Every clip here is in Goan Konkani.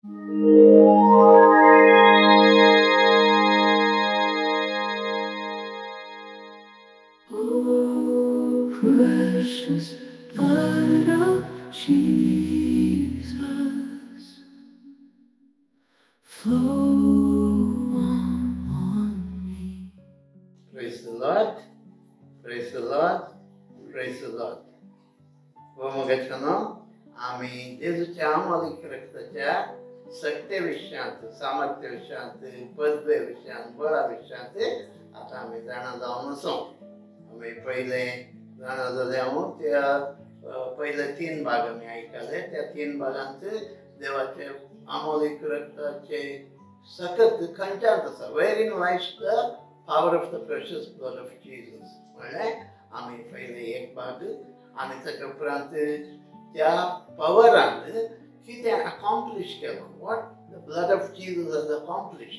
Oh, precious blood of Jesus, flow on me. Praise the Lord, praise the Lord, praise the Lord. मोगाच्यानो, आमी जेजूच्या आमोलीक रक्ताच्या सक्ते विशयांत, सामर्थ्य विशयांत, पदवे विशयांत, बळा विशयांत आतां आमी जाणा जावन आसो. आमी पयलें जाणा जाले हांव त्या पयले तीन भाग आमी आयकले. त्या तीन भागांत देवाचे आमोलीक रक्ताचे सकत खंयच्यात आसा, wherein lies the power of the precious blood of Jesus म्हणलें आमी पयले एक भाग. आनी ताच्या उपरांत त्या पवरान कितें अकॉम्प्लिश केलो, what the blood of Jesus has accomplish,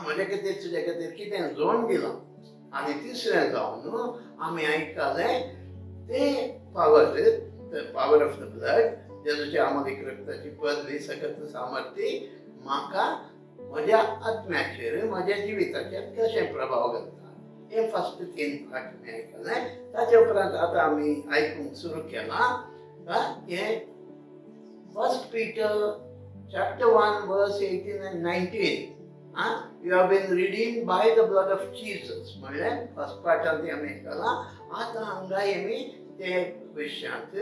म्हज्या खातीर तुज्या खातीर कितें जोड दिलां. आनी तिसरें जावन आमी आयकलें तें power, the power of the blood, जेजूच्या आमोलीक रक्ताची पदवी सकत सामर्थ्य म्हाका म्हज्या आत्म्याचेर म्हज्या जिविताचेर कशें प्रभाव घालता, हें फस्ट तीन पाठ आमी आयकलें. ताचे उपरांत आतां आमी आयकूंक सुरू केलां हें 1 Peter chapter 1 verse 18 and 19. You have been redeemed by the blood of Jesus म्हणलें फर्स्ट पाठांत आमी आयकलां. आतां हांगा आमी ते विशयांत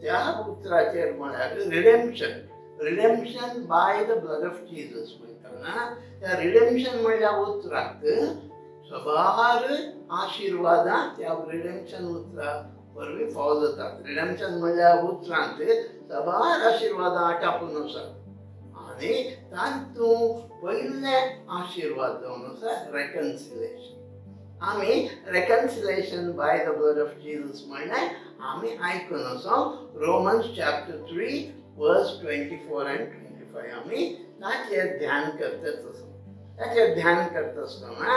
त्या उतराचेर म्हळ्यार redemption, redemption by the blood of Jesus म्हणटना त्या रिडेम्पशन म्हणल्या उतराक सबार आशिर्वादां त्या रिडेम्पशन उतरा वरवीं फावो जातात. रिडेम्पशन म्हणल्या उतरांत सबार आशिर्वादां आटापून आसात आनी तातूंत पयलें आशिर्वाद जावन आसा रेकन्सिलेशन. आमी reconciliation by the blood of Jesus म्हणलें आमी आयकून आसा. Romans chapter 3 verse 24 and 25 आमी ताचेर ध्यान करतच आसा. ताचेर ध्यान करता आसतना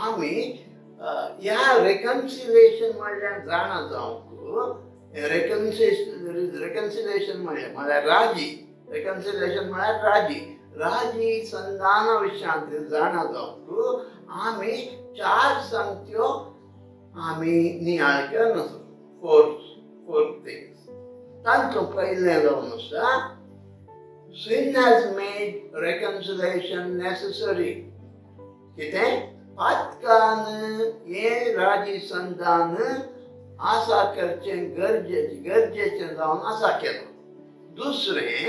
आमी ह्या रेकन्सिलेशन म्हणल्यार जाणा जावंक, रेकन्सिलेशन म्हणल्यार म्हळ्यार राजी, रेकन्सिलेशन म्हळ्यार राजी, राजी संधाना विशयांत जाणा जावंक आमी चार सांगत्यो आमी नियाळ करून आसा. Four things. तांतूं पयलें जावन आसा, sin has made reconciliation necessary. कितें? पातकान हें राजी संधान आसा करचें गरजेचें जावन आसा केलां. दुसरें,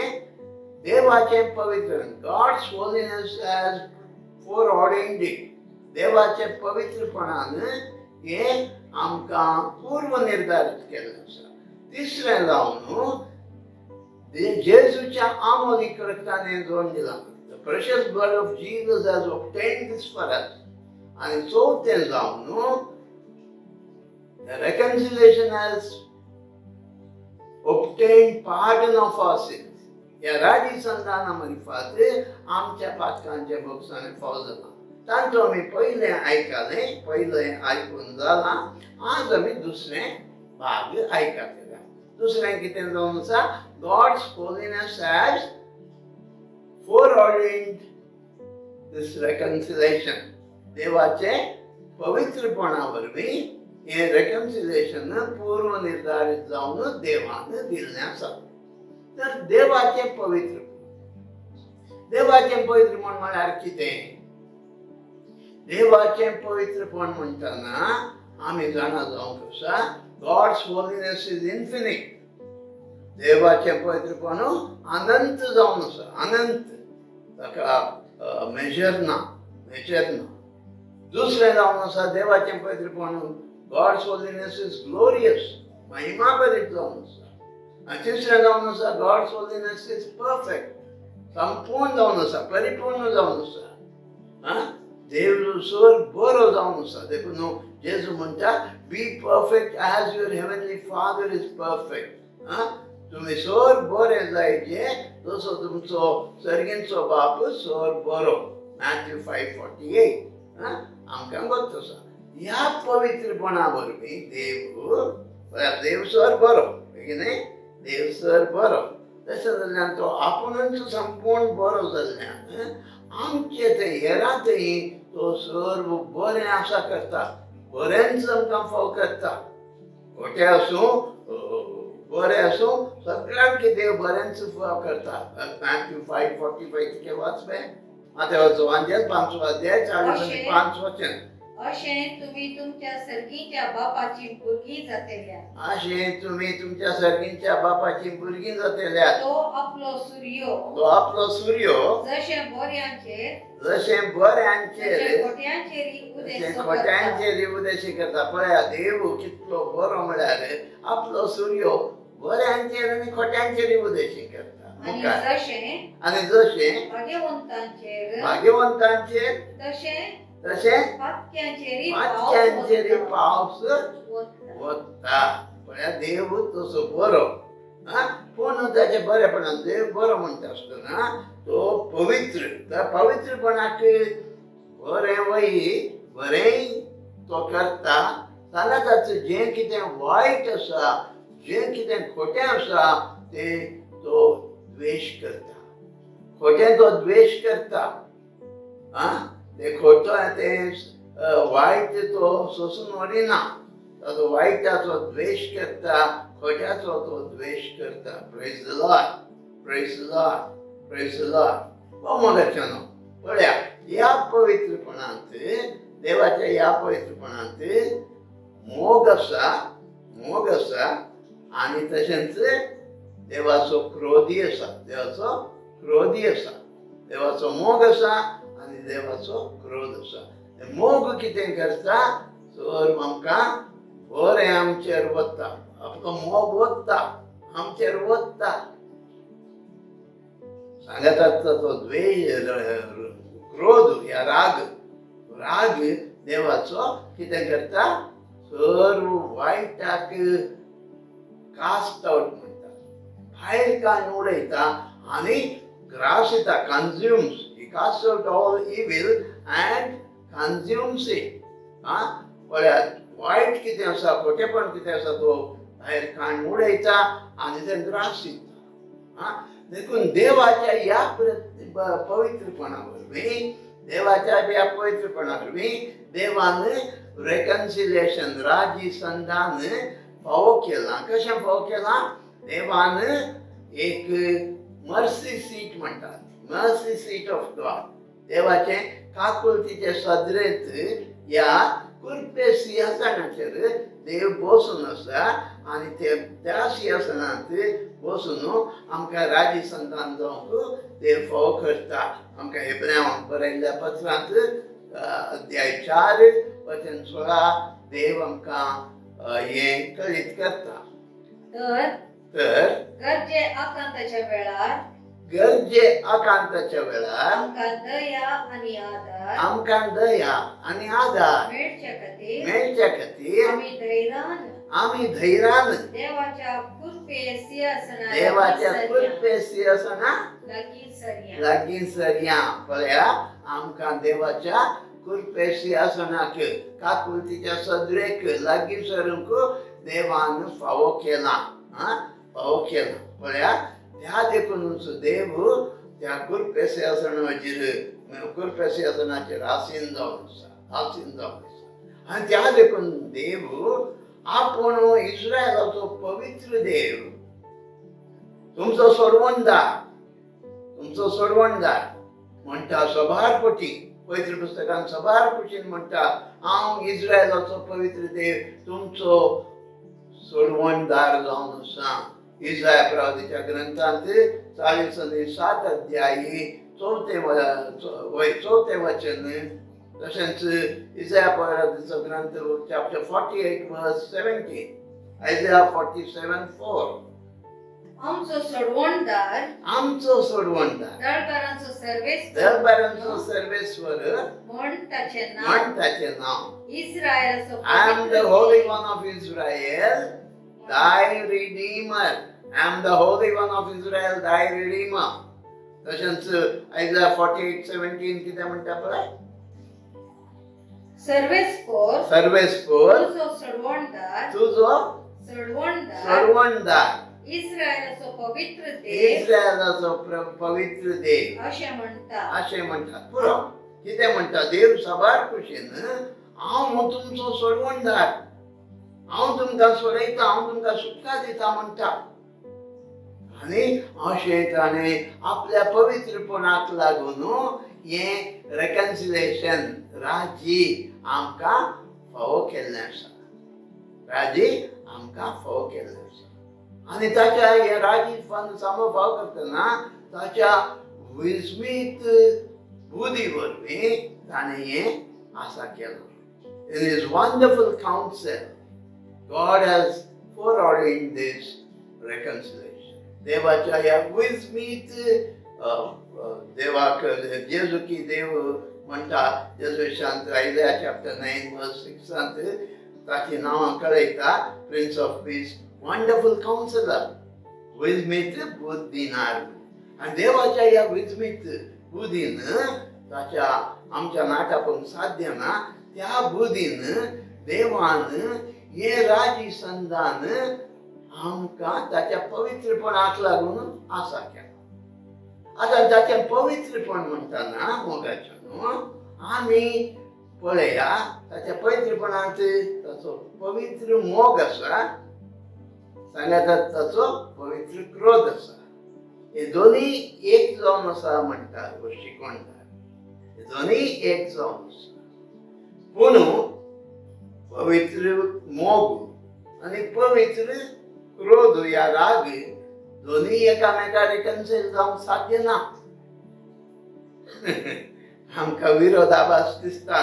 देवाचें पवित्र, God's holiness has foreordained it. देवाचें पवित्रपणान हें आमकां पूर्व निर्धारीत केल्लें आसा. तिसरें जावन जेजूच्या आमोलीक रक्तान हें जोड दिलां. The precious blood of Jesus has obtained this for us. आनी चवथें जावन the reconciliation has obtained pardon of our sins. ह्या राजी संधाना मार्फत आमच्या पातकांचे भोगसाणे फावो जालां. तांचो आमी पयलें आयकलें, पयलें आयकून जालां. आज आमी दुसरें भाग आयकतले. दुसरें कितें जावन आसा, God's holiness has foreordained this reconciliation. देवाचे पवित्रपणा वरवीं हें रेकन्सिलेशन पूर्व निर्धारीत जावन देवान दिल्लें आसा. तर देवाचें पवित्र, देवाचें पवित्रपण म्हळ्यार कितें? देवाचें पवित्रपण म्हणटना आमी जाणा जावंक आसा, God's holiness is infinite. देवाचें पवित्रपण अनंत जावन आसा, अनंत, ताका मेजर ना, मेजर ना. दुसरें जावन आसा देवाचें पवित्रपण, God's holiness is glorious, महिमा भरीत जावन आसा. आनी तिसरें जावन आसा, God's holiness is perfect, संपूर्ण जावन आसा, परिपूर्ण जावन आसा. देव सर बरो जावन आसा. देखून जेजू म्हणटा, be perfect as your heavenly father is perfect. तुमी सर बरें जायचे जसो तुमचो सर्गींचो बाप सर बरो. मॅथ्यू 5:48. आमकां गोत आसा. ह्या पवित्रपणा वरवीं देव, देव सर बरो, न्ही, देव सर बरो. तशें जाल्ल्यान तो आपुणूच संपूर्ण बरो जाल्ल्यान आमचे ते हेरां थंय तो सर्व बरें आसा करता, बरेंच आमकां फाव करता. खोटें आसूं बरें आसूं सगळ्यांक देव बरेंच फाव करता. मॅथ्यू 5:45 कितें वाचपें माथ्यावरचो वांजेल 5 अध्याय 40 वचन. अशें तुमी तुमच्या सर्गीच्या बापाची भुरगीं जातेल्या. अशें तुमी तुमच्या सर्गीच्या बापाची भुरगीं जातेल्या. तो आपलो सूर्यो, तो आपलो सूर्यो जशें बऱ्यांचेर, जशें बऱ्यांचेर खोट्यांचेर उदेशी करता. पळया देव कितलो बरो म्हळ्यार आपलो सूर्यो बऱ्यांचेर आनी खोट्यांचेर उदेशी करता. आनी जशें भाग्यवंतांचेर, भाग्यवंतांचेर तशें तशें पातक्यांचेर पावस वता. पळया देव तसो बरो. पूण ताचे बरेपणान देव बरो म्हणटा आसतना तो पवित्र, त्या पवित्रपणाक बरें वय बरेंय तो करता. जाल्यार ताचें जें कितें वायट आसा, जें कितें खोटें आसा तें तो द्वेश करता. खोटें तो द्वेश करता. तें खोटो तें वायट तो सोसून व्हरिना. ताचो वायटाचो द्वेश करता, खोट्याचो तो द्वेश करता. Praise the Lord, praise the Lord, praise the Lord. मोगाच्यानो पळया ह्या पवित्रपणांत, देवाच्या ह्या पवित्रपणांत मोग आसा, मोग आसा आनी तशेंच देवाचो क्रोधी आसा, देवाचो क्रोधी आसा. देवाचो मोग आसा आनी देवाचो क्रोध आसा. मोग कितें करता? सर्व आमकां बरें आमचेर वता, आपलो मोग वता आमचेर वता. सांगतात तो द्वेश, क्रोध या राग, राग देवाचो कितें करता? सर्व वायटाक कास्ट आवट म्हणटा, भायर काडून उडयता आनी ग्रास येता, consumes. He casts out all evil and consumes it. पळयात वायट कितें आसा, खोटेपण कितें आसा तो भायर काडून उडयता आनी तें ग्रास दिता. देखून देवाच्या ह्या पवित्रपणा वरवीं, देवाच्या ह्या पवित्रपणा वरवीं देवान रेकन्सिलिएशन, राजी संधान फावो केलां. कशें फावो केलां? देवान एक मर्सी सीट म्हणटात, मर्सी सीट ऑफ गॉड. देवाचें काकुळतीचे सदरेंत ह्या कुर्पे सिंहासनाचेर देव बसून आसा आनी त्या सिंहासनांत बसून आमकां राजी संतान जावंक देव फावो करता. आमकां हेब्रेवांक बरयल्ल्या पत्रांत अध्याय 4 वचन 16 देव आमकां हें कळीत करता. तर गरजे आकांताच्या वेळार, गरजे आकांताच्या वेळार आमकां दया आनी आदार, आमकां दया आनी आदार मेळचे खातीर, मेळचे खातीर आमी धैर्यान, आमी धैर्यान देवाच्या कृपे सिंहासना, देवाच्या कृपे सिंहासना लागीं सरया, लागीं सरया. पळया आमकां देवाच्या कृपे सिंहासनाक, काकुळतीच्या सदरेक लागीं सरूंक देवान फावो केला. फावो केला. पळया त्या देखूनच देव त्या कृपे सिंहासनाचेर, कृपे सिंहासनाचेर आसीन जावन आसा, आसीन जावन आसा. आनी त्या देखून देव आपूण इस्रायलाचो पवित्र देव, तुमचो सोडवणदार, तुमचो सोडवणदार म्हणटा सभार पटी पवित्र पुस्तकान सभार पटीन म्हणटा हांव इस्रायलाचो पवित्र देव, तुमचो सोडवणदार जावन आसा. इजाया प्रवादीच्या ग्रंथांत 40 आणि 7 अध्यायी 4थें वचन, तशेंच इजाया प्रवादीचो ग्रंथ chapter 48 verse 17, Isaiah 47:4. आमचो सोडवणदार, आमचो सोडवणदार, दळबारांचो सर्वेस्पर, दळबारांचो सर्वेस्पर म्हण ताचें नांव, म्हण ताचें नांव. इस्रायलाचो I am the Holy One of Israel, thy Redeemer. I am the Holy One of Israel, thy Redeemer. तशेंच Isaiah 48:17 कितें म्हणटा पळय? सर्वेस्पर, सर्वेस्पर, तुजो सोडवणदार, तुजो सोडवणदार, सोडवणदार. इस्रायलाचो पवित्र देव, इस्रायलाचो पवित्र देव अशें म्हणटा, अशें म्हणटा. पुरो कितें म्हणटा देव साबार खुशीन, हांव तुमचो सोडवणदार, हांव तुमकां सोडयता, हांव तुमकां सुटका दिता म्हणटा. आनी अशें ताणें आपल्या पवित्रपणाक लागून हें रेकन्सिलेशन राजी आमकां फावो केल्लें आसा, राजी आमकां फावो केल्लें आसा. आनी ताच्या हे राजी सामो फावो करतना ताच्या विस्मीत बुद्धी वरवीं ताणें हें आसा केलां. In his wonderful counsel, God has foreordained this reconciliation. देवाच्या ह्या विस्मीत देवाक जेजू की देव म्हणटा, जेजू शांत आयल्या चॅप्टर 9 verse 6 ताची नांवां कळयता, prince of peace, wonderful counsellor, विस्मीत बुद्धिनार. आनी देवाच्या ह्या विस्मीत बुद्धीन ताच्या आमच्या नाटापून साध्य ना, त्या बुद्धीन देवान हे राजी संधान आमकां ताच्या पवित्रपणाक लागून आसा केलां. आतां ताचें पवित्रपण म्हणटना मोगाचें न्हू आमी पळया, ताच्या पवित्रपणांत ताचो पवित्र मोग आसा, सांगात ताचो पवित्र क्रोध आसा, हे दोनी एक जावन आसा म्हणटा शिकवणदार, हे दोनी एक जावन आसा. पूण पवित्र मोग आनी पवित्र क्रोध या राग दोनी एकामेका रिकन्सिल जावंक साध्य ना. आमकां विरोधाभास दिसता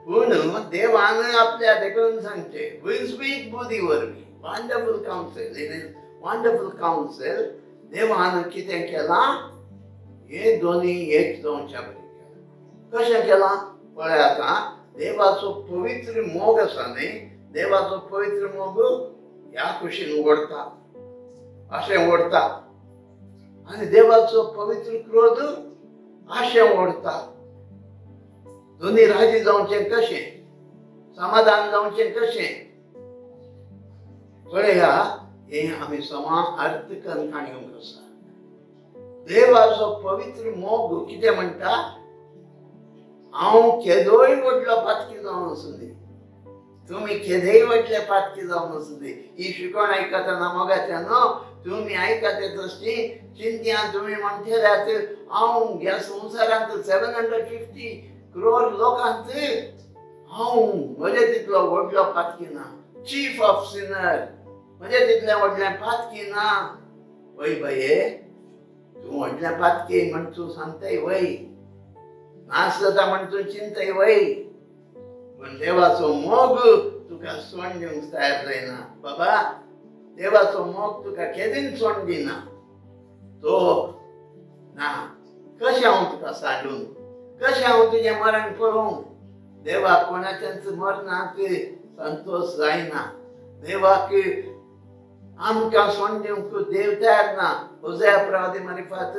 पूण देवान आपल्या देखून सांगचें विस्मीत बुद्धी वरवीं, wonderful counsel, in his wonderful counsel देवान कितें केलां, हे दोनी एक जावच्या बरी केलां. कशें केलां पळय आतां, देवाचो पवित्र मोग आसा न्ही, देवाचो पवित्र मोग ह्या कुशीन ओडता, अशें ओडता, आनी देवाचो पवित्र क्रोध अशें ओडता. दोनी राजी जावचें कशें, समाधान जावचें कशें पळया, हें आमी समा अर्थ करून काणयेक आसा. देवाचो पवित्र मोग कितें म्हणटा, हांव केदोय व्हडलो पातकी जावन आसूं दी, तुमी केदेय व्हडले पातकी जावन आसूं दी, ही शिकवण आयकतना मोगाच्या न्हू तुमी आयकता तशी चिंतया, तुमी म्हणटल्यात हांव ह्या संवसारांत 750 crore लोकांत हांव म्हजे तितलो व्हडलो पातकी ना, चीफ ऑफ सिनर, म्हजे तितलें व्हडलें पातकी ना. वय बाये, तूं व्हडलें पातकी म्हण तूं सांगताय वय, नास जाता म्हण तूं चिंतय वय, पूण देवाचो मोग तुका सोड दिवंक तयार जायना बाबा. देवाचो मोग तुका केदीन सोड दिना तो ना. कशें हांव तुका सांडून, कशें हांव तुजें मरण पळोवं? देवाक कोणाच्याच मरणाक संतोश जायना, देवाक आमकां सोड दिवंक देव तयार ना. होझेया प्रवादी मारिफात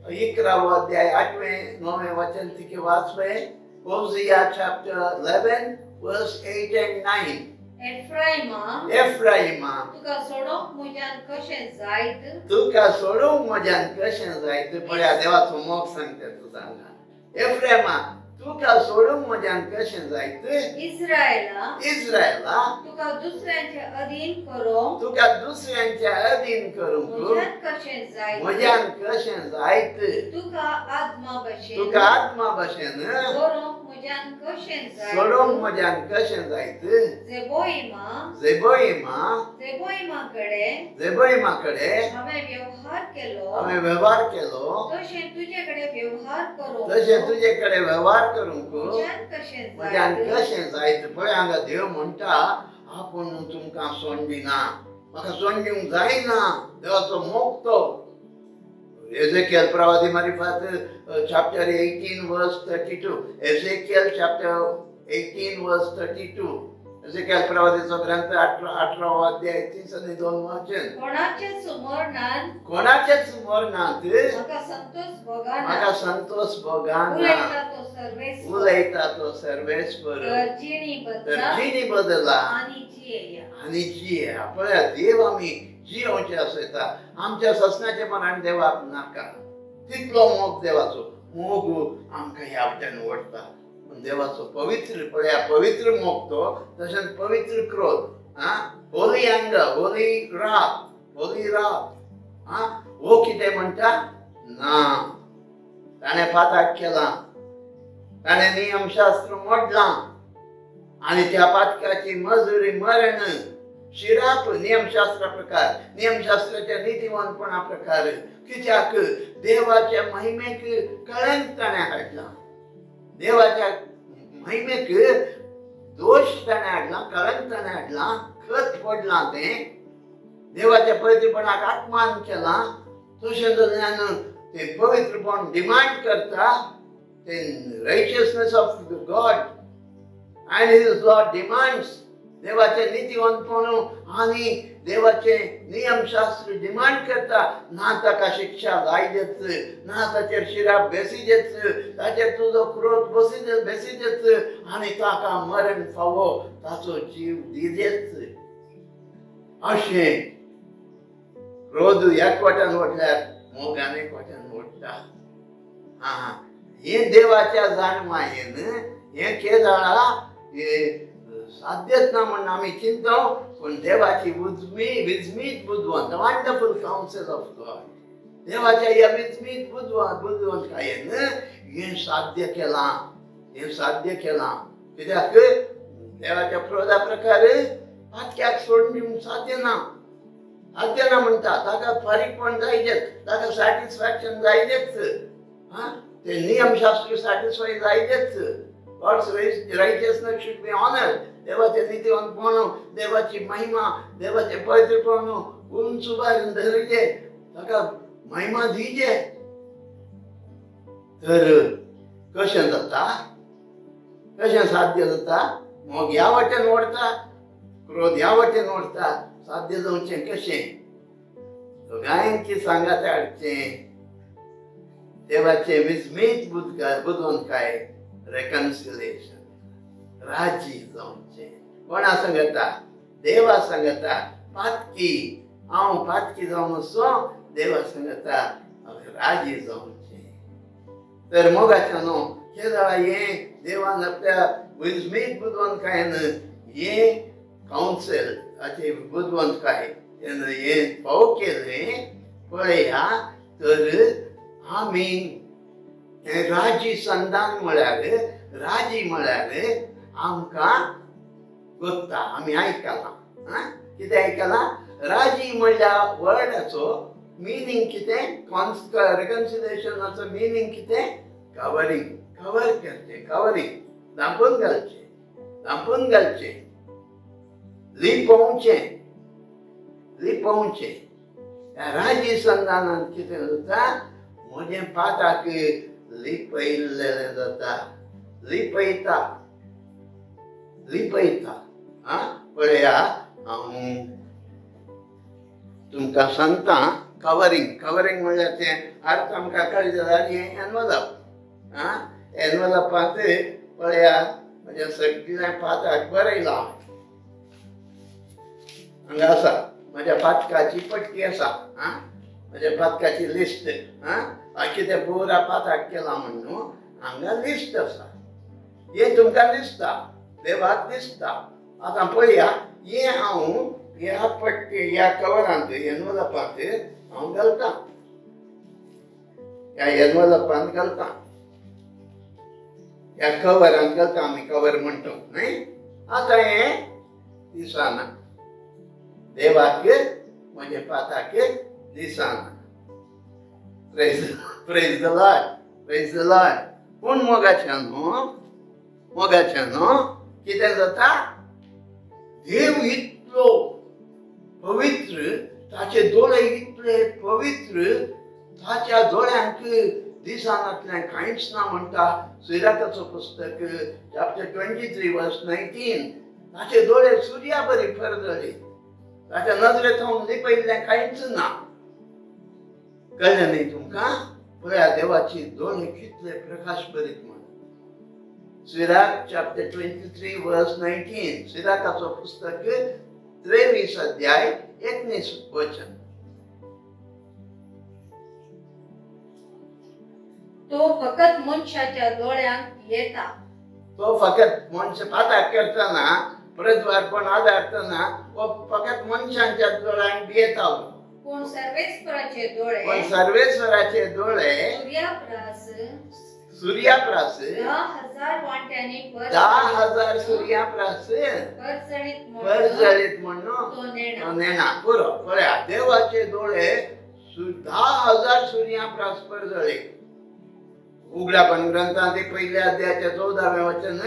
11 अध्याय 8वें 9वें वचन तिके वाचवें, Hosea chapter 11 verse 8 and 9. एफ्राइमा, एफ्राइमा, तुका सोडोवंक म्हज्यान कशें जायत, तुका सोडोवंक म्हज्यान कशें जायत. पळया देवाचो मोग सांगता तूं सांगा, एफ्राइमा तुका सोडूंक म्हज्यान कशें जायत, इस्रायला, इस्रायला तुका दुसऱ्यांचे अधीन करूंक, तुका दुसऱ्यांचे अधीन करूंक म्हज्यान कशें जायत, म्हज्यान कशें जायत, तुका आत्मा भशेन, तुका आत्मा भशेन सोडोवंक म्हज्यान कशें जायत, सोडोवंक म्हज्यान कशें जायत, जेबोईमा, जेबोईमा, जेबोईमा कडे, जेबोईमा कडे हांवें व्यवहार केलो, हांवें व्यवहार केलो, तशें तुजे कडेन व्यवहार करूंक, तशें तुजे कडेन व्यवहार करूंक म्हज्यान कशें जायत. पळय हांगा देव म्हणटा आपूण तुमकां सोड दिना, म्हाका सोड दिवंक जायना. देवाचो मोग तो. एझेकियल प्रवादी मारिफात chapter 18 verse 32, Ezekiel chapter 18 verse 32, Ezekiel प्रवादीचो ग्रंथ 18 अध्याय 32 वचन. कोणाचेच मरणान, कोणाचेच मरणांत म्हाका संतोष भोगाना, म्हाका संतोष भोगाना, उलयता तो सर्वेस्पर, उलयता तो सर्वेस्पर, तर जिणी बदला, जिणी बदला आनी जियेया, आनी जियेया. पळया देव आमी जियोवचें आसता. आमच्या ससनाचें मरण देवाक नाका, तितलो मोग देवाचो. मोग आमकां ह्या वटेन ओडटा, पूण देवाचो पवित्र पळया, पवित्र मोग तो, तशेंच पवित्र क्रोध, आं, होली अँगर, होली रात, होली रात, आं, हो कितें म्हणटा ना, ताणें पाताक केलां, ताणें नियमशास्त्र मोडलां आनी त्या पातकाची मजुरी मरण, शिराप नियमशास्त्रा प्रकार, नियमशास्त्राच्या नितीवंतपणा प्रकार. कित्याक देवाच्या महिमेक कळंक ताणें हाडलां, देवाच्या महिमेक दोश ताणें हाडलां, कळंक ताणें हाडलां, खत पडलां तें, देवाच्या पवित्रपणाक अपमान केलां. तशें जाल्ल्यान तें पवित्रपण डिमांड करता, तें righteousness of God and his law demands. देवाचें नितीवंतपण आनी देवाचें नियमशास्त्र डिमांड करता. ना ताका शिक्षा जायजेच, ना ताचेर शिराप बेसिजेच, ताचेर तुजो क्रोध बेसिजेच आनी ताका मरण फावो, ताचो जीव दिजेच. अशें क्रोध एक वाट्यान ओडल्यार मोग आनी एक वाट्यान ओडटा. आं, हें देवाच्या जाणवायेन हें केदाळा हें साध्यच ना म्हण आमी चिंतो, पूण देवाची विजमीत बुदवंत, वंडरफूल कावन्सिल ऑफ गॉड, देवाच्या ह्या विजमीत बुदवंतकायेन हें साध्य केलां, हें साध्य केलां. कित्याक देवाच्या क्रोधा प्रकार पातक्याक सोडून दिवंक साध्य ना, साध्य ना म्हणटा. ताका फारीकपण जायजेच, ताका सॅटिस्फॅक्शन जायजेच, आं, ते नियमशास्त्र satisfy जायजेच. God's righteousness should be honored. देवाचें नितीवंतपण, देवाची महिमा, देवाचें पवित्रपण उंच उबारून धरचे, ताका महिमा दिजे. तर कशें जाता, कशें साध्य जाता? मोग ह्या वाटेन ओडटा, क्रोध ह्या वाटेन ओडटा, साध्य जावचें कशें? दोगांयची सांगात हाडचें, देवाचें विस्मीत बुदवंतकाय, रेकन्सिलेशन, राजी जावचें. कोणा सांगता? देवा सांगता. पातकी हांव पातकी जावन आसो, देवा सांगता राजी जावचें. तर मोगाच्या न्हू केदळा हें देवान आपल्या विस्मीत बुदवंतकायेन हें कावन्सिल, हाची बुदवंतकाय हें फावो केलें पळया. तर आमी राजी संधान म्हळ्यार, राजी म्हळ्यार आमकां गोत्ता, आमी आयकलां. आं, कितें आयकलां? राजी म्हणल्यार वर्डाचो मिनींग कितें? रेकन्सिलेशनाचो मिनींग कितें? कवरींग, कवर करचें, कवरींग, धांपून घालचें, धांपून घालचें, लिपोवचें, लिपोवचें. ह्या राजी संधानान कितें जाता? म्हजें पाताक लिपयल्लें जाता, लिपयता, लिपयता. आं, पळया हांव तुमकां सांगता. कवरींग, कवरींग म्हणल्यार तें अर्थ आमकां कळ्ळें जाल्यार हें एनवलप. आं, एनवलपांत पळया म्हज्या सगळ्या पाताक बरयलां, हांगा आसा म्हज्या पातकाची पट्टी आसा. आं, म्हज्या पातकाची लिस्ट. आं, कितें पुरा पाताक केलां म्हण न्हू, हांगा लिस्ट आसा. हें तुमकां दिसता, देवाक दिसता. आतां पळया, हें हांव ह्या पट्टी, ह्या कवरांत, एनवलपांत हांव घालतां, ह्या एनवलपांत घालतां, ह्या कवरांत घालता, आमी कवर म्हणटा न्हय. आतां हें दिसना देवाक, म्हज्या पाताक दिसना. Praise, praise the Lord, praise the Lord. पूण मोगाच्या न्हू, मोगाच्या न्हू कितें जाता? देव इतलो पवित्र, ताचे दोळे इतले पवित्र, ताच्या दोळ्यांक दिसनातलें कांयच ना म्हणटा सिराकाचो पुस्तक चॅप्टर 23 वर्स 19. ताचे दोळे सुर्या बरी परजळी, ताच्या नजरे थावन लिपयल्लें कांयच ना. कळ्ळें न्ही तुमकां? पळया देवाची दोळे कितले प्रकाश बरीत म्हण. सिराक चॅप्टर 23 वर्स 19, सिराकाचो पुस्तक 23 अध्याय 19 वचन. तो फकत मनशाच्या दोळ्यांक येता. तो फकत मनशा पाताक करतना परद्वारपण आदारतना हो फकत मनशांच्या दोळ्यांक भियेता. पूण सर्वेस्पराचे दोळे, पण सर्वेश्वराचे दोळे सुर्याप्रास 10,000 वांट्यांनी 10,000 सुर्याप्रास परजळीत म्हणून नेणा. पुरो पळया, देवाचे दोळे 10,000 सुर्याप्रास परजळीत. उघडापण ग्रंथांत 1 अध्यायाच्या 14 वचन,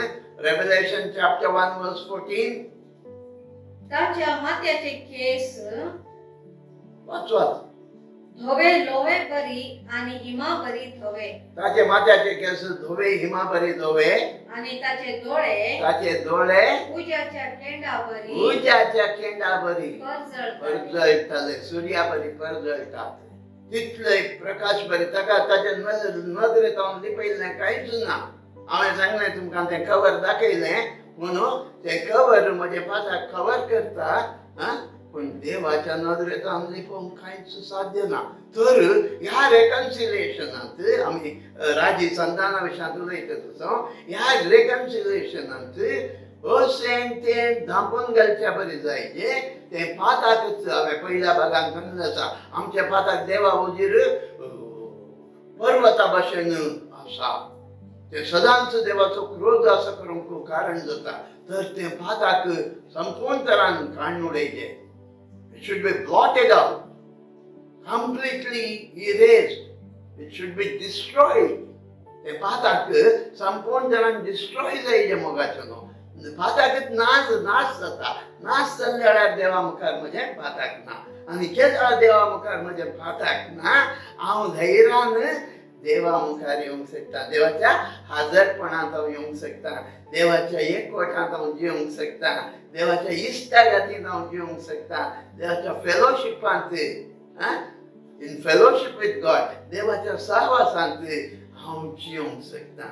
रेव्हलेशन चॅप्टर 1 वर्स 14. ताच्या माथ्याचे केस वाच वाच. धवे लोवे बरी आणि हिमा बरी धवे. ताचे माथ्याचे केस धवे हिमा बरी धवे आणि ताचे दोळे, ताचे दोळे उज्याच्या केंडा बरी, उज्याच्या केंडा बरी परजळटाले, सुर्या बरी परजळटात. तितले प्रकाश बरी ताका ताचे नदरेंत हांव लिपयल्लें कांयच ना. हांवें सांगलें तुमकां तें कवर दाखयलें म्हणून तें कवर म्हजें पासाक कवर करता. आं, पूण देवाच्या नदरेंत हांव लिपोवंक कांयच साध्य ना. तर ह्या रेकन्सिलिएशनांत आमी राजी संताना विशयांत उलयतात आसा. ह्या रेकन्सिलिएशनांत अशें तें धांपून घालच्या बरें जायचे तें पाताकच. हांवें पयल्या भागान सांगलें आसा, आमच्या पाताक देवा हुजीर पर्वता भशेन आसा. तें सदांच देवाचो क्रोध आसा करूंक कारण जाता. तर तें पाताक संपूर्ण तरान काडून उडयचें. It should be blotted out, completely erased. It should be destroyed. तें पाताक संपूर्ण तरान डिस्ट्रॉय जायचें मोगाचें न्हू. पाताकच नाश नाश जाता. नाश जाल्ल्या वेळार देवा मुखार म्हजें पाताक ना, आनी जे वेळार देवा मुखार म्हजें पाताक ना, हांव धैर्यान देवा मुखार येवंक शकता, देवाच्या हाजरपणांत हांव येवंक शकता, देवाच्या एकवटांत हांव जिवंक शकता, देवाच्या इश्टागातींत हांव जिवंक शकता, देवाच्या फेलोशिपांत, इन फेलोशीप विथ गॉड, देवाच्या सहवासांत हांव जिवंक शकता.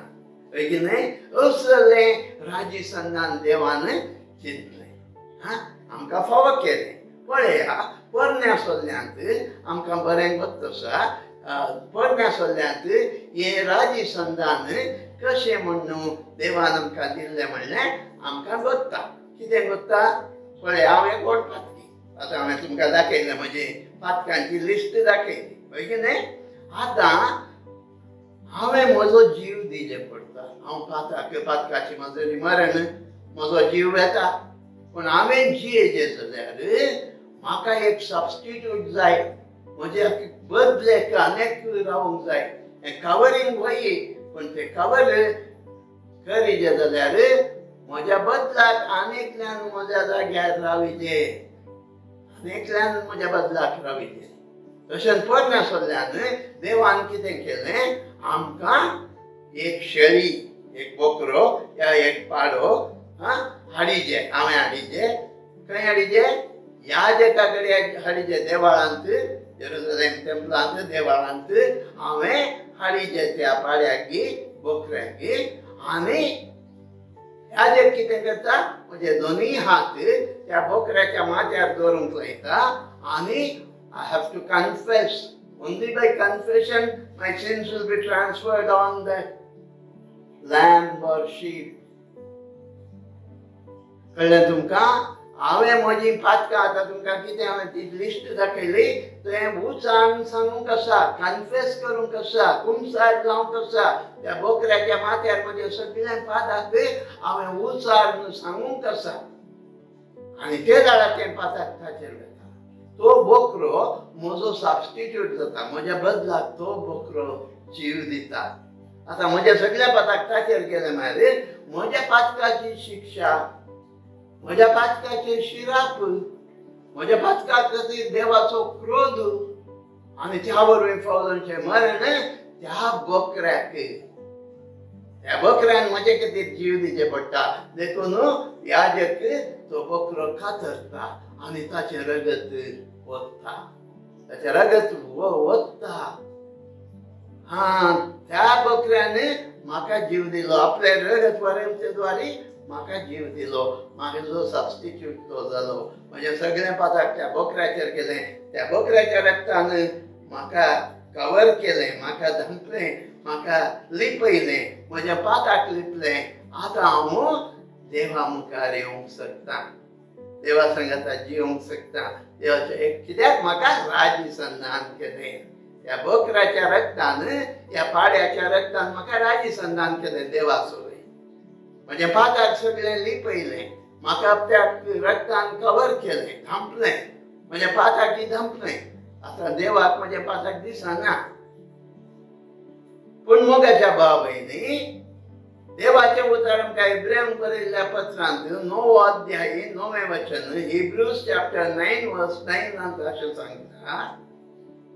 हय की न्हय? असलें राजी संदान देवान चिंतलें, हां, आमकां फावो केलें. पळया, पोरण्या सल्ल्यांत आमकां बरें गोत्त आसा. पोरण्या सल्ल्यांत हें राजी संदान कशें म्हणून देवान आमकां दिल्लें म्हणलें आमकां गोत्ता. कितें गोत्ता? पळय, हांव एक व्हड पातकी. आतां हांवें तुमकां दाखयलें, म्हजी पातकांची लिस्ट दाखयली. हय की न्हय? आतां हांवें म्हजो जीव दिवचे पडटा. हांव पाताक, पातकाची मजरी मरण, म्हजो जीव वेता. पूण हांवें जियेचें जाल्यार म्हाका एक सबस्टिट्यूट जाय, म्हज्या बदलेक आनेक रावंक जाय. हें कवरींग वय, पूण तें कवर करीचें जाल्यार म्हज्या बदलाक आनेकल्यान म्हज्या जाग्यार राविचें, आनेकल्यान म्हज्या बदलाक राविचें. तशेंच पोरण्या सल्ल्यान देवान कितें केलें, आमकां एक शेळी, एक बोकरो या एक पाडो हाडिचें. हांवें हाडिचें. खंय हाडिचें? याजका कडेन हाडिचें, देवाळांत, जेरुसलेम टेम्पलांत देवाळांत हांवें हाडिचें त्या पाड्याक, बोकऱ्याक. आनी याजक कितें करता, म्हजे दोनूय हात त्या बोकऱ्याच्या माथ्यार दवरूंक लायता आनी I have to confess. Only by confession my sins will be transferred on the lamb or sheep. कळ्ळें तुमकां? हांवें म्हजी पातकां आतां तुमकां कितें हांवें ती लिस्ट दाखयली, तें उचान सांगूंक आसा, कन्फेस करूंक आसा, कुमसार जावंक आसा. त्या बोकऱ्याच्या माथ्यार म्हजें सगळें पाताक हांवें उचार सांगूंक आसा आनी ते जाल्यार तें पाताक ताचेर वता. तो बोकरो म्हजो सबस्टिट्यूट जाता, म्हज्या बदलाक तो बोकरो जीव दिता. आतां म्हज्या सगळ्या पाताक ताचेर गेलें मागीर म्हज्या पातकाची शिक्षा, म्हज्या पातकाचेर शिराप, म्हज्या पातका खातीर देवाचो क्रोध आनी त्या वरवीं फावजनचें मरण त्या बोकऱ्याक, त्या बोकऱ्यान म्हजे खातीर जीव दिवचे पडटा. देखून याजक तो बोकरो कातरता आनी ताचें रगत वता, ताचें रगत वता. हां, त्या बोकऱ्यान म्हाका जीव दिलो, आपलें रगत वरेंचे द्वारे म्हाका जीव दिलो, म्हाजो सबस्टिट्यूट तो जालो. म्हजें सगळें पाताक त्या बोकऱ्याचेर गेलें, त्या बोकऱ्याच्या रक्तान म्हाका कवर केलें, म्हाका धांपलें, म्हाका लिपयलें, म्हज्या पाताक लिपलें. आतां हांव देवा मुखार येवंक शकता, देवा सांगाता जिवंक शकता. देवाचें एक कित्याक म्हाका राजी संधान केलें त्या बोकऱ्याच्या रक्तान, ह्या पाड्याच्या रक्तान म्हाका राजी संधान केलें देवा सोय. म्हज्या पाताक सगळें लिपयलें, म्हाका त्या रक्तान कवर केलें, धांपलें, म्हज्या पाताक धांपलें. आतां देवाक म्हज्या पाताक दिसना. पूण मोगाच्या भाव भयणी, देवाचें उतर आमकां इब्राहिम बरयल्ल्या पत्रांत 9 अध्याय 9 वचन, हिब्रूज चॅप्टर 9 वर्स 9 अशें सांगता,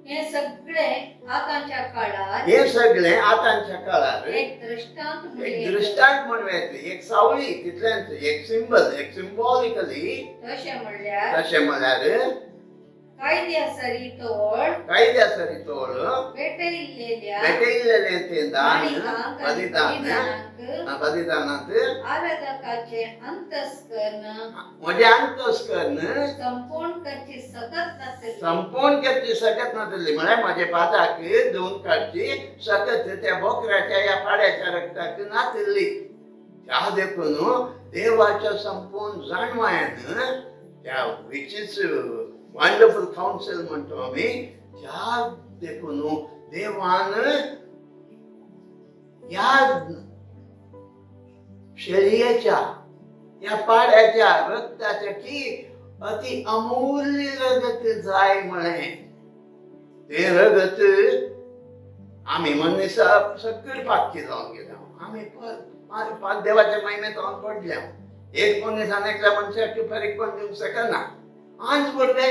हे सगळे आतांच्या काळार, हे सगळे आतांच्या काळार एक दृष्टांत, एक दृष्टांत म्हणून येतली, एक सावळी तितल्यान, एक सिंबल, एक सिंबॉलिकली. तशें म्हणल्यार, तशें म्हळ्यार कायद्या सरी तोळ, कायद्या सरी तोळ भेटयिल्लेल्या, भेटयिल्लेलें तें दान, बलिदान, बलिदानांत आराधकाचें अंतस्कर्ण, म्हजें अंतस्कर्ण संपूर्ण करची सकत नासली, संपूर्ण करची सकत नासली. म्हळ्यार म्हजे पाताक धुवन काडची सकत त्या बोकऱ्याच्या ह्या पाड्याच्या रक्ताक नासली. त्या देखून देवाच्या संपूर्ण जाणवायान त्या which is wonderful council म्हणतो आमी, त्या देखून देवान ह्या शेळयेच्या ह्या पाड्याच्या रक्ताच्या की अति अमूल्य रगत जाय म्हळें. तें रगत आमी मनीसा सकयल पातकी जावन गेल्या, आमी देवाच्या महिमेंत जावन पडल्या. एक मनीसान एकल्या मनशाक फारीकपण दिवंक शकना. आंज बुडवे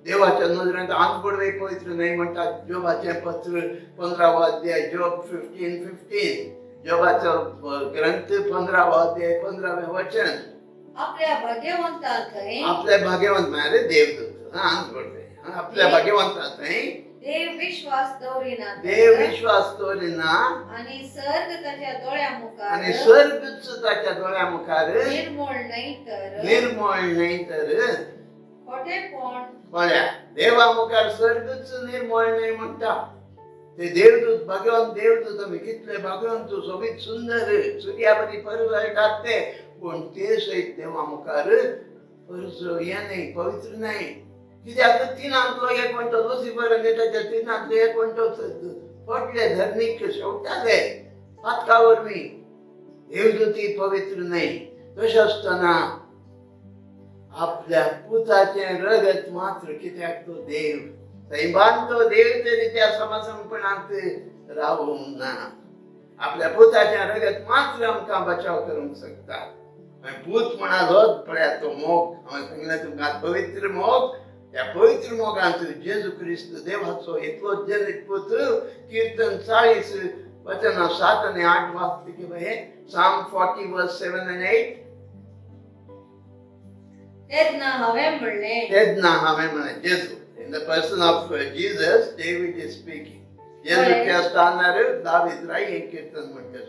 देवाच्या नजरेंत आंज बुडवे पवित्र न्हय म्हणटात. जोबाचें पत्र 15 अध्याय, जोब 15:15, जोबाचो ग्रंथ 15 अध्याय 15वें वचन. आपल्या भाग्यवंता थंय, आपल्या भाग्यवंत म्हळ्यार देवदूत, आंज बुडवे आपल्या भाग्यवंता थंय देव विश्वास दवरिना, देव विश्वास दवरिना, आनी सर्ग ताच्या दोळ्या मुखार, आनी सर्गच ताच्या दोळ्या मुखार निर्मूळ न्हय तर, निर्मूळ न्हय तर खोटेपण. पळया, देवा मुखार सर्गच निर्मूळ न्हय म्हणटा. ते देवदूत भाग्यवंत देवदूत आमी कितले भाग्यवंत, सोबीत सुंदर सुर्या बरी परजळटात ते, पूण ते सयत देवा मुखार परजळ हें न्हय, पवित्र न्हय. कित्याक तिनांतलो एक म्हणटो लुसिफर आनी ताच्या तिनांतलो एक म्हणटो पडले धरणीक शेवटाले पातका वरवीं. देवदूती पवित्र न्हय. तशें आसतना आपल्या पुताचें रगत मात्र, कित्याक तो देव सैमान तो देव तरी त्या समसमपणांत रावूंक ना. आपल्या पुताचें रगत मात्र आमकां बचाव करूंक शकता. आनी पूत म्हणालो पळया तो मोग, हांवें सांगलें तुमकां पवित्र मोग. त्या पवित्र मोगांत जेजू क्रिस्त देवाचो एकलो जनित पूत, कीर्तन 40 वचनां 7 आनी 8 वाचली की हे Psalm 40 verse 7 and 8. तेन्ना हांवें म्हणलें, तेन्ना हांवें म्हणलें, जेजू, in the person of Jesus, David is speaking. जेजूच्या स्थानार David राय हें कीर्तन म्हणटा.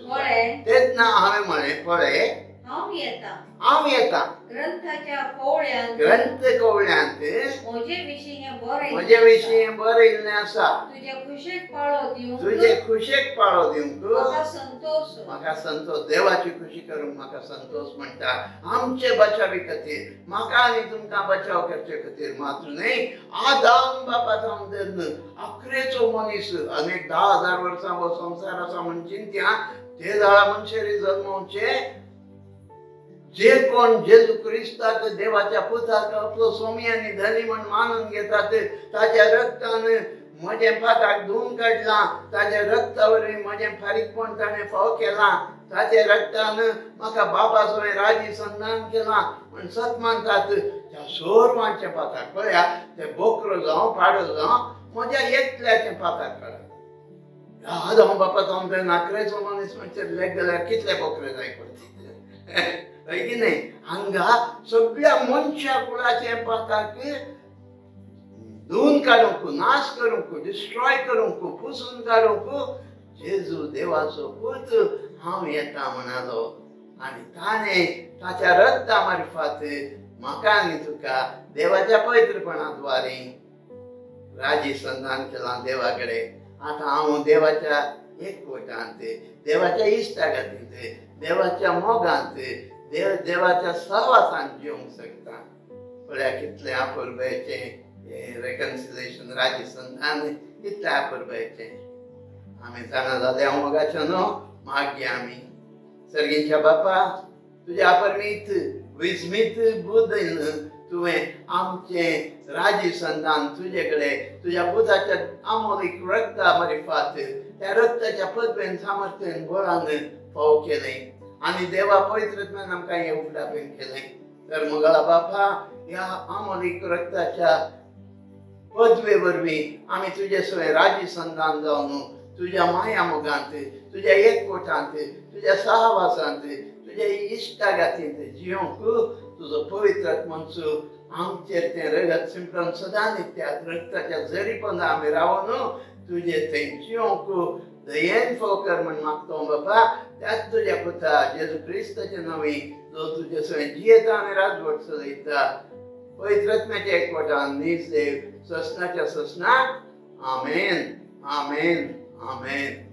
तेन्ना हांवें म्हणलें, पळय हांव येता, हांव येता, ग्रंथाच्या कवळ्यांत, ग्रंथ कवळ्यांत म्हजे विशीं हें बरयिल्लें, म्हजे विशीं हें बरयिल्लें आसा. तुजे खुशेक पाळो दिवंक, तुजे खुशेक पाळो दिवंक म्हाका संतोष, म्हाका संतोष, देवाची खुशी करूंक म्हाका संतोष म्हणटा. आमचे बचावी खातीर, म्हाका आनी तुमकां बचाव करचे खातीर मात्र न्हय, आदाम बापा जावन धरून अकरेचो मनीस अनेक 10,000 वर्सां हो संवसार आसा म्हण चिंत्या, ते जाळा मनशेरी जल्मोवचे जे कोण जेजू क्रिस्ताक देवाच्या पुताक आपलो स्वामी आनी धनी म्हण मानून घेतात, ताच्या रक्तान म्हजें पाताक धुवन काडलां, ताच्या रक्ता वरवीं म्हजें फारीकपण ताणें फाव केलां, ताच्या रक्तान म्हाका बाबा सवें राजी संधान केलां म्हण सत मानतात, त्या सर्वांच्या पाताक पळया, ते बोकरो जावं पाडो जावं म्हज्या एकल्याचें पाताक काडा. आदाम बापा जावन ते नाकरेचो मनीस म्हणचे लेख जाल्यार कितले बोकरे जाय पडटी, हय की न्हय? हांगा सगळ्या मनशा कुळाचें पाताक धुवन काडूंक, नाश करूंक, डिस्ट्रॉय करूंक, पुसून काडूंक जेजू देवाचो पूत हांव येता म्हणालो. आनी ताणें ताच्या रक्ता मार्फत म्हाका आनी तुका देवाच्या पवित्रपणा द्वारे राजी संधान केलां देवा कडेन. आतां हांव देवाच्या एकवटांत, देवाच्या इश्टागतींत, देवाच्या मोगांत, देवाच्या सहवासान जिवंक शकता. पळया कितलें अपुरबायेचें रेकन्सिलेशन, राजी संधान कितलें अपुरबायेचें. आमी जाणा जाल्या मोगाचें न्हू. मागीर आमी सर्गींच्या बापा, तुज्या अपरमीत विस्मीत बुद्दीन तुवें आमचें राजी संधान तुजे कडेन तुज्या पुताच्या आमोलीक रक्ता मारिफात त्या रक्ताच्या पदवेन, सामर्थ्यान, बळान फाव केलें आनी देवा पवित्रत्वान आमकां हें उगडापेन केलें. तर मोगाळा बापा, ह्या आमोलीक रक्ताच्या पदवे वरवीं आमी तुजे सवें राजी संधान जावन तुज्या माया मोगांत, तुज्या एकवटांत, तुज्या सहवासांत, तुज्या इश्टागातींत जिवंक तुजो पवित्र आत्मनचो आमचेर तें रगत सिंपडून सदां त्या रक्ताच्या जरी पंदा आमी रावन तुजे थंय जिवंक दयेन फोव कर म्हण मागतो बापा, त्याच तुज्या पुता जेजू क्रिस्ताच्या नांवी, जो तुजे सवें जियेता आनी राजवट चलयता पवित्र आत्म्याच्या एकवटान, नीज देव, ससनाच्या ससनाक. आमेन, आमेन, आमेन.